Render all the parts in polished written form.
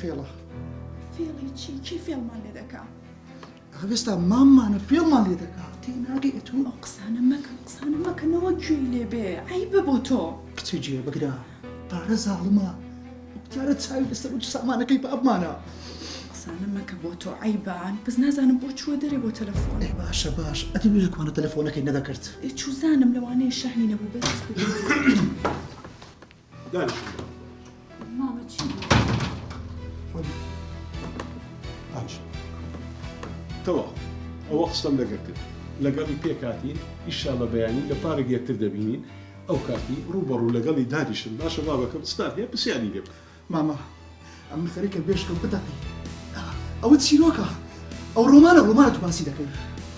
فێڵە. فێڵی چی؟ کێ فێڵمان لێ دەکا؟ ئاوێستا ماممانە فێڵمان لێ دەکا تێ ناگەی ئەتوو. ئەو قسانە مەکە، ئەو قسانە مەکە نەوەک گوێی لێ بێ، عەیبە بۆ تۆ. کچێ جێ بگرە، پارە زاڵمە، دیارە چاوی لەسەر و سامانەکەی بابمانە. قسانە مەکە بۆ تۆ عەیبە، بەس نازانم بۆ چووە دەرێ بۆ تەلەفۆن. ئێ باشە باش، ئەدی بۆ لەکوانە تەلەفۆنەکەی نەدەکرد؟ ئێ چوزانم لەوانەیە شەحنی نەبوو بەس. دانیشن بابە. مامە چی بوو؟ دانیشن. تەواو ئەوە قسەم لەگەر کرد لەگەڵی پێکهاتین ئیشاڵە بەیانی لە پارک یەکتر دەبینین ئەو کاتی ڕوو بە ڕوو لەگەڵی دانیشن باشە بابەکەم چتان هەیە پرسیاری لێ بکە. مامە ئەمن خەریکە بێشکم بتەقی ئەوە چیرۆکە ئەو ڕۆمانە ڕۆمانە تو باسی دەکەی.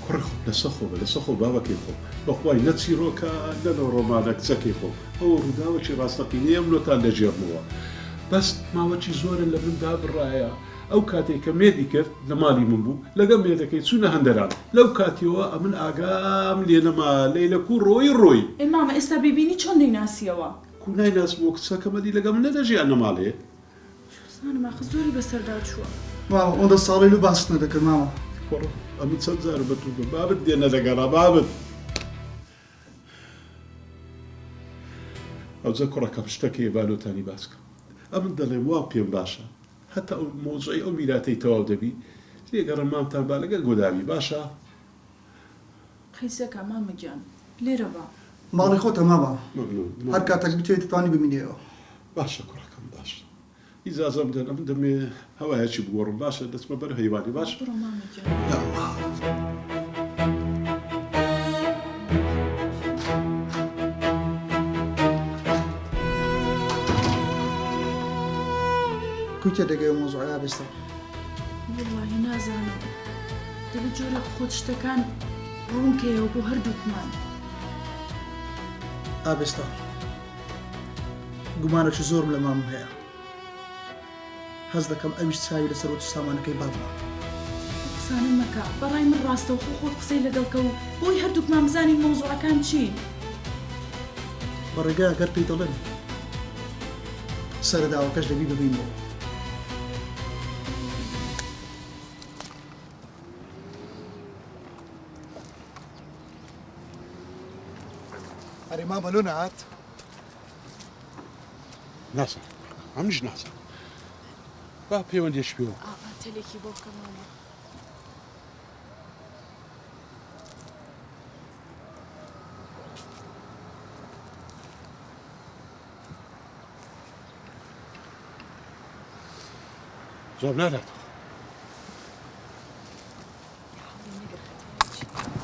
کوڕی خۆم لەسە خۆ بە لەسە خۆ بابەکەی خۆم بەخوای نە چیرۆکە نە لۆ ڕۆمانە کچەکەی خۆم ئەوە ڕووداوەکی ڕاستەقینەیە منۆتان دەگێڕمەوە بەس ماوەکی زۆرە لە من دابڕایە ئەو کاتەی کە مێردی کرد لە ماڵی من بوو لەگەڵ مێردەکەی چوونە هەندەران لەو کاتیەوە ئەمن ئاگام لێ نەما لەیلە کوو ڕۆی ڕۆی. ئێ مامە ئێستا بیبینی چۆن دەیناسیەوە؟ کوو نایناسمەوە کچەکەم ئەدی لەگەڵ من نەدەژیا نەماڵێ. چوزانم ئاخ زۆری بەسەردا چووە. مامە ئەوەندە ساڵەی لۆ باست نەدەکرد مامە. کوڕم ئەمن چەند جارم بە توو گوت بابت دێنە لەگەڵا بابت. ئەوجە کوڕەکەم شتەک هەیە با لۆتانی باس کەم ئەمن دەڵێم وا پێم باشە هەتا ئەو مەوزوعی ئەو میراتەی تەواو دەبی لێگەڕێ مامتان با لەگەل گۆدابی باشە. قەیسەکە مامە گیان لێرە بە. ماڵی خۆتە مامە مەمنون هەر کاتەک بتەوێت دەتوانی بمینێیەوە. باشە کوڕەکەم باشە ئیجازەم بدەن ئەمن دەمەوێ هەوایەکی بگۆڕم باشە دەچمە بەر هەیوانی باشە. بڕۆ مامە گیان. یا ئەڵا. کوی تێدەگەی ئەو مەوزوعە ئاڤێستا؟ وەڵاهی نازانم دەبێت جۆرێک خۆت شتەکان ڕوون کەیەوە بۆ هەردووکمان. ئاڤێستا گومانێکی زۆرم لە مامم هەیە هەست دەکەم ئەویش چاوی لەسەر وت و سامانەکەی بابمە. ئەو قسانە مەکە بەڕای من ڕاستەوخۆ خۆت قسەی لەگەڵ کە و بۆی هەردووکمان بزانین مەوزوعەکان چین. بە ڕێگا گەر پێی دەڵێم سەرەداوەکەش دەبی ببینمەوە. ئەرێ مامە لۆ نەهات؟ نازانم ئەمنیش نازانم با پەیوەندیش پێوە بکەم. ئا تەلێکی بۆ بکە مامە. جواب ناداتەوە.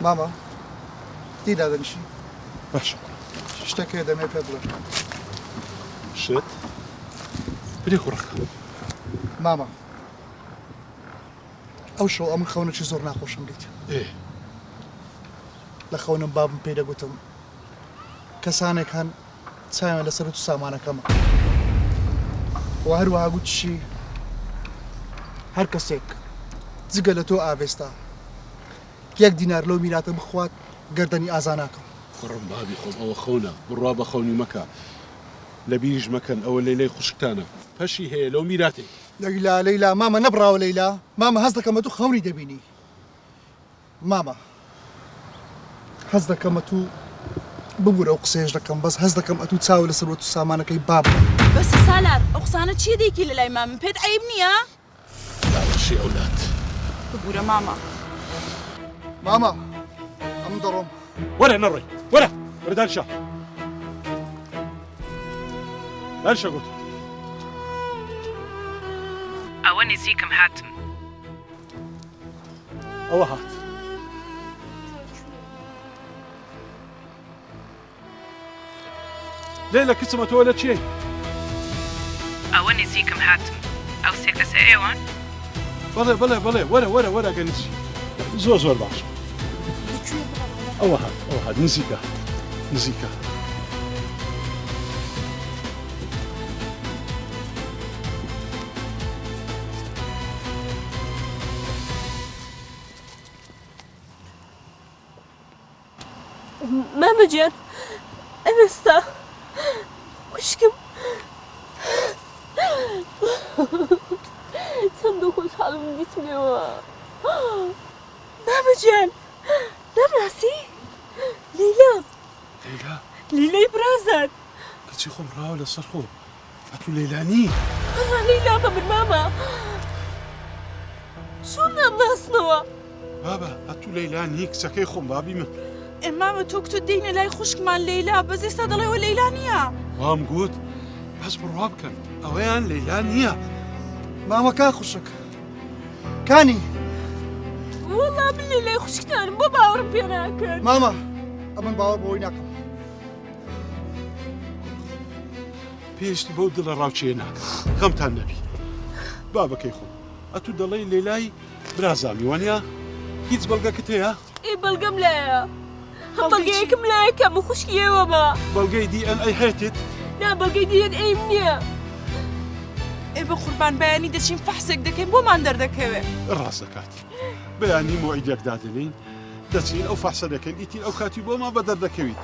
مامە دی دادەنیشی؟ باشە شتێک هەیە دەمەوێت پێت بڵێم. شت؟ برێ کوڕەکەم. مامە ئەو شەو ئەمن خەونێکی زۆر ناخۆشم دیت. ئێ. لە خەونم بابم پێی دەگوتم کەسانێک هەن چاویان لەسەر و سامانەکەمە و هەروەها گوتیشی هەر کەسێک جگە لە تۆ ئاڤێستا یەک دینار لەو میراتە بخوات گەردەنی ئازا ناکەم. کوڕم بابی خۆم ئەوە خەونە بڕوا بە خەونی مەکە لەبیریش مەکەن ئەوە لەیلای خوشکتانە پەشی هەیە لەو میراتەی. لەیلا لەیلا مامە نەبڕاوە لەیلا مامە هەست دەکەم ئەتوو خەونی دەبینی مامە هەست دەکەم ئەتوو ببورە ئەو قسەیەش دەکەم بەس هەست دەکەم ئەتوو چاوت لەسەر وەتو سامانەکەی بابمە. بەسە سالار ئەو قسانە چیە دەیکەی لەلای مامم پێت عەیب نیە؟ داداشی ئەولاد. ببورە مامە. مامە ئەمن دەڕۆم. وەرە نەڕۆی وەرە وەرە دانیشە دانیشە گوتم. ئەوە نزیکم هاتم. ئەوە هات. لەیلا کچم ئەتۆ لە کێی؟ ئەوە نزیکم هاتم. ئەو سێ کەسە ئێوەن؟ بەڵێ بەڵێ بەڵێ وەرە وەرە وەرە گە نزیک زۆر زۆر باشە. ئەوە هات ئەوە هات نزیکە نزیکە. مامە گیان ئەوێستا خوشکم. چەندە خۆشحاڵم دیتمەوە. مامە گیان نامناسی؟ لەیلام. لەیلا؟ لەیلای برازات. کچی خۆم ڕاوە لەسەر خۆ. ئەتوو لەیلا نی؟ وەڵا لەیلامە من مامە. چۆن نامناسنەوە؟ بابە ئەتوو لەیلا نی کچەکەی خۆم بابی من. ئێ مامە تۆ کوتت دێینە لای خوشکمان لەیلا بەس ئێستا دەڵێ ئەوە لەیلا نییە. وام گوت بەس بڕوا بکەن ئەوەیان لەیلا نییە. مامە کا خوشک کانی. وەڵا من لەیلای خوشکتانم بۆ باوەڕم پێ ناکەن. مامە ئەمن باوەڕ بەوەی ناکەم. پێشتی بەو دڵە ڕاوچێ ناکەم غەمتان نەبی بابەکەی خۆم ئەتوو دەڵێی لەیلای برازامی وانە هیچ بەڵگەکت هەیە؟ ئێ بەڵگەم لایە هەم بەڵگەیەکم لایە کە من خوشکی ئێوەمە. بەڵگەی دی ئێن ئەی هەیەتت؟ نا بەڵگەی دی ئێن ئەیم نییە. ئێ بە قوربان بەیانی دەچین فەحسێک دەکەین بۆمان دەردەکەوێ. ڕاست دەکات بەیانی مۆعیدێک دادەنێین دەچین ئەو فەحسە دەکەین ئیتر ئەو کاتی بۆمان بەدەر دەکەویت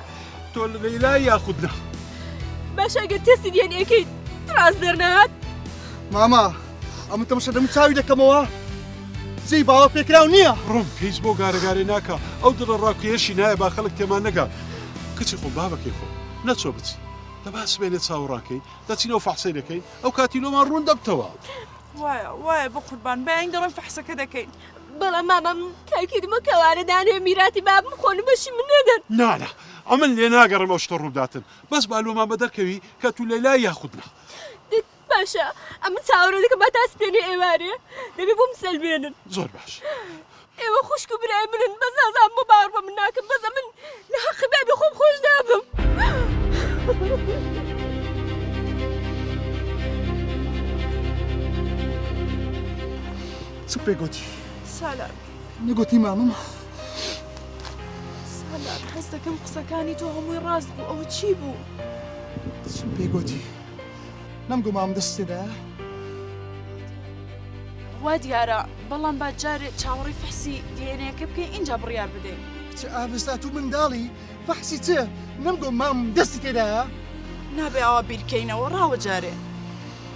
تۆ لە لەیلای یاخود نا. باشە ئەگەر تێستی دی ئێن ئەیکەی ڕاست دەرنەهات؟ مامە ئەمن تەمەشا دەم چاوی دەکەمەوە جێی باوەڕ پێکراو نییە. ڕۆم هیچ بۆ گارەگارێ ناکا ئەو دڵە ڕاوکێیەشی نایە با خەڵک تێمان نەگات کچی خۆم بابەکەی خۆم نەچۆ بچی دەبا سبەینێ چاوەڕان کەین دەچین ئەو فەحسەی دەکەین ئەو کاتی لۆمان ڕوون دەبتەوە. وایە وایە بەقوربان بەیانی دەڕۆین فەحسەکە دەکەین. بەڵام مامە من تاکیدمە کەوانە دانەوێ میراتی بابم خۆن و بەشی من نەدەن. نا نا ئەمن لێ ناگەڕێم ئەو شتە ڕووبداتن بەس با لۆمان بەدەرکەوی کە تو لەیلای یاخود نا. باشە ئەمن چاوەڕێ دەکەم با تا سپێنێ ئێوارێ دەبێ بۆم سەلمێنن. زۆر باش. ئێوە خوشک و برای منن بەس نازانم بۆ باوەڕ بە من ناکەن بەس ئەمن لە حەقی بابی خۆم خۆش نابم. چ پێ گۆتی؟ سالار. نەگۆتی مامم؟ سالار هەست دەکەم قسەکانی تۆ هەمووی ڕاست بوو ئەوە چی بوو؟ چم پێ گۆتی؟ نەمگۆ مامم دەستی تێدایە؟ وا دیارە، بەڵام با جارێ چاوەڕێی فەحسی DNA ەکە بکەین ئینجا بڕیار بدەین. کچە ئاڤێستا تو منداڵی، فەحسی چ؟ نەمگۆ مامم دەستی تێدایە؟ نابێ ئاوا بیرکەینەوە، ڕاوە جارێ.